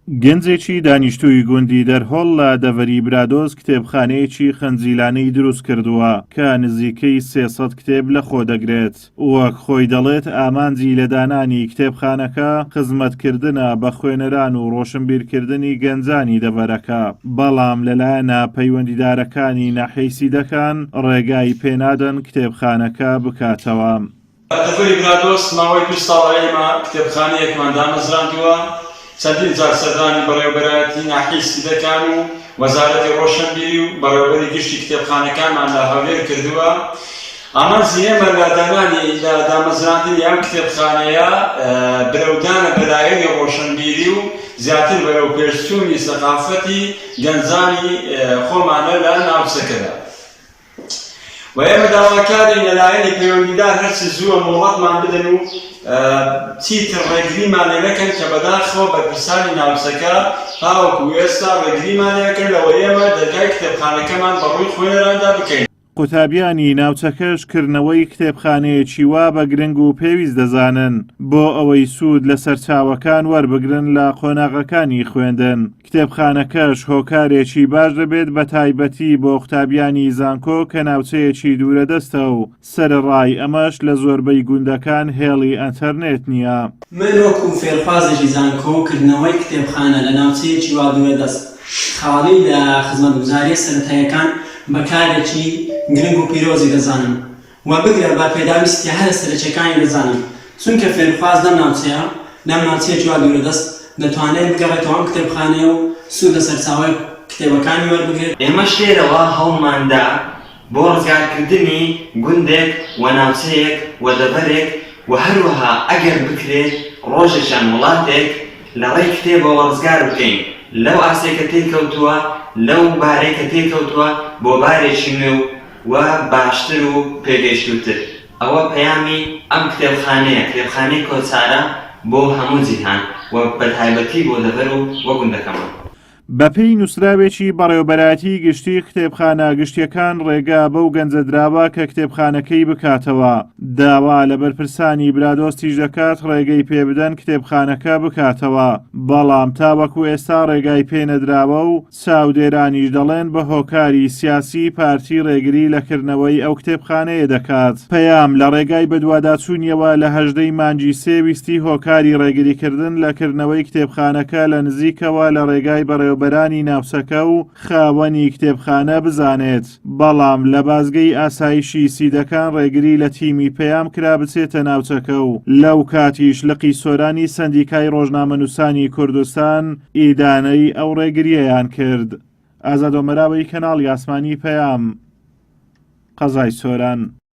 گەنجێکی دانیشتووی گوندی دەرهۆڵ لە دەڤەری برادۆست کتێبخانەیەکی خنجیلانەی دروستکردووە کە نزیکەی 300 کتێب لەخۆدەگرێت. وەک خۆی دەڵێت ئامانجی لە دانانی کتێبخانەکە خزمەتکردنە بە خوێنەران و ڕۆشنبیرکردنی گەنجانی دەڤەرەکە، بەڵام لەلایەنە پەیوەندیدارەکانی ناحیەی سیدەکان ڕێگای پێنادەن کتێبخانەکە بکاتەوە. لە دەڤەری برادۆست ماوەی دوو ساڵە ئێمە کتێبخانەیەکمان دامەزراندووە، چەندین جار سەردانی بەڕێوەبەرایەتی ناحیەی سیدەکان و وەزارەتی ڕۆشنبیری و بەڕێوەبەری گشتی کتێبخانەکانمان لە هەولێر کردووە. ئامانجی ئێمە لە دانانی لە دامەزراندنی ئەم کتێبخانەیە برەودانە بە لایەنی ڕۆشنبیری و زیاتر بەرەوپێشچوونی سەقافەتی گەنجانی خۆمانە لە ناوچەکەدا. و ئێمە داواکارین لە لایەنی پەیوەندیدار هەرچی زووە مۆڵەتمان بدەن و چیتر ڕێگریمان لێ نەکەن کە بەداخەوە بەرپرسانی ناوچەکە تاوەکو ئێستا ڕێگریمان لێ لەوە ئێمە دەرگای کتێبخانەکەمان بەڕووی خوێنەراندا بکەین. قوتابیانی ناوچەکەش کردنەوەی کتێبخانەیەکی وا بە گرنگ و پێویست دەزانن بۆ ئەوەی سوود لە سەرچاوەکان وەربگرن لە قۆناغەکانی خوێندن. کتێبخانەکەش هۆکارێکی باش دەبێت بەتایبەتی بۆ قوتابیانی زانکۆ کە ناوچەیەکی دوورەدەستە و سەرەڕای ئەمەش لە زۆربەی گوندەکان هێڵی ئەنتەرنێت نییە. من وەکو فێرخوازێکی زانکۆ کردنەوەی کتێبخانە لە ناوچەیەکی وا دوورەدەست خاڵی لە خزمەتگوزارییە سەرەتاییەکان بە کارێکی گرنگ و پیرۆزی دەزانم و بگرە بە پێداویستیە هەرە سەرەکیەکانی دەزانم چونکە فێرخواز لەم ناوچەیە لەم ناوچەیەکی وا دوورەدەست دەتوانێت بگەڕێتەوە ئەم کتێبخانەیە و سوود لە سەرچاوەی کتێبەکانی وەربگرێت. ئێمەش لێرەوە هەوڵمان دا بۆ ڕزگارکردنی گوندێک و ناوچەیەک و دەڤەرێک و هەروەها ئەگەر بکرێ ڕۆژێکیان وڵاتێک لە ڕێی کتێبەوە ڕزگار بکەین لەو ئاستەی کە تێی کەوتووە، لەو بارەی کە تێی کەوتووە بۆ بارێکی نوێ و و باشتر و پێگەیشتووتر. ئەوە پەیامی ئەم کتێبخانەیە، کتێبخانەی کۆچارە بۆ هەموو جیهان و بەتایبەتی بۆ دەڤەر و گوندەکەمان. بەپێی نووسراوێکی بەڕێوەبەرایەتی گشتی کتێبخانە گشتیەکان ڕێگا بەو گەنجە دراوە کە کتێبخانەکەی بکاتەوە، داوا لە بەرپرسانی برادۆستیش دەکات ڕێگەی پێبدەن کتێبخانەکە بکاتەوە، بەڵام تاوەکو ئێستا ڕێگای پێنەدراوە و چاودێرانیش دەڵێن بە هۆکاری سیاسی پارتی ڕێگری لە کردنەوەی ئەو کتێبخانەیە دەکات. پەیام لە ڕێگای بەدواداچوونیەوە لە هەژدەی مانگی سێ ویستی هۆکاری ڕێگریکردن لە کردنەوەی کتێبخانەکە لە نزیکەوە لە ڕێگای بەڕێوەبەرانی ناوچەکە و خاوەنی کتێبخانە بزانێت، بەڵام لە بازگەی ئاسایشی سیدەکان ڕێگری لە تیمی پەیام کرا بچێتە ناوچەکە و لەو کاتیش لقی سۆرانی سەندیکای ڕۆژنامەنووسانی کوردستان ئیدانەی ئەو ڕێگرییەیان کرد. ئازاد ئۆمەراوەی کەناڵی ئاسمانی پەیام، قەزای سۆران.